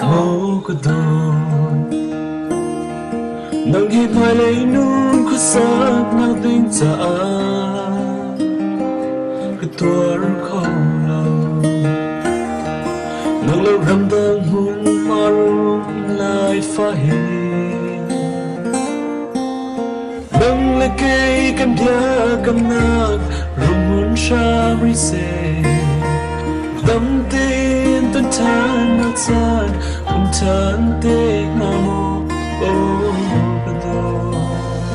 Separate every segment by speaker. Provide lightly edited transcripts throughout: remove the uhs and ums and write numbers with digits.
Speaker 1: Maw ka dawt, nang hi hmailei nun khuasak nak ding caah ka tuar kho lo. Nang lo ramdang hmun marum lai fa hi nang le kei kan biakamnak runghmun hram rih seh. Dam tein ton ṭhannak caan um ṭhan te hnga maw, oh ka dawt.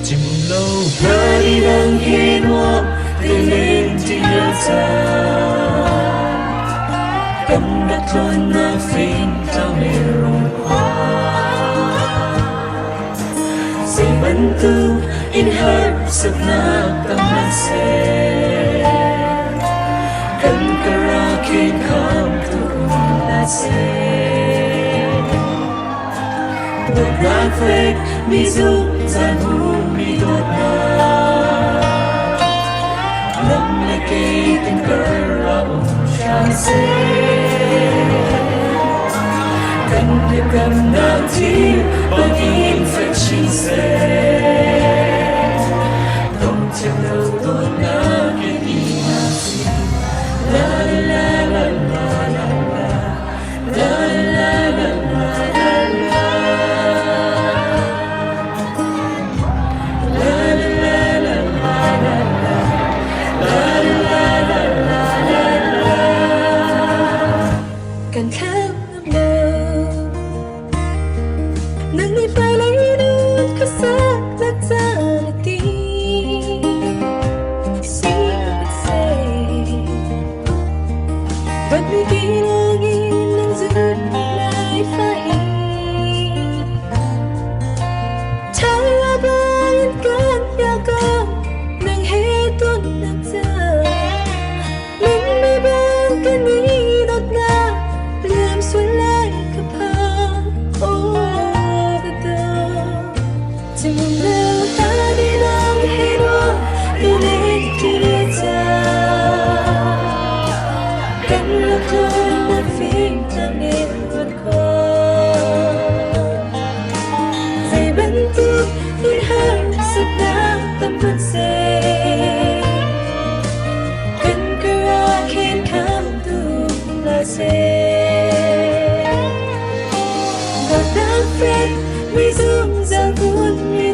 Speaker 1: Chim lo hla dang he nuam te len ti lio caan kan rak tlawnnak fing tlang le rung khua zei bantuk in harsatnak tam hmanhseh kan kara khen kham tu hna seh. Dawtnak fek mi zungzal hmu mi dawtnak lam le kei kan kar ah um hram seh. Kan biakamnak thil bangin fek chin seh. Dong thiam lo dawtnak in i hna sih. La la la la la la la la la la la la. La la la la la la la la la la la la.
Speaker 2: Kan thleng lo nang nih hmailei nun khuasak nak caan a ti si seh dawtmi tilangin nang zun lai fa hi Thai kan ka nang he ton nak caan Min bang kan i dawtnak liam sual lai ka phan oh ka dawt Chim lo ta đi nang he nuam tu le ti le cha kan rak tlawn nak fing tlang in ruat khua zei bantuk in harsatnak tam hmanhseh kan kara khen khamtu hna seh. Dawtnak fek mi zungzal hmun mi.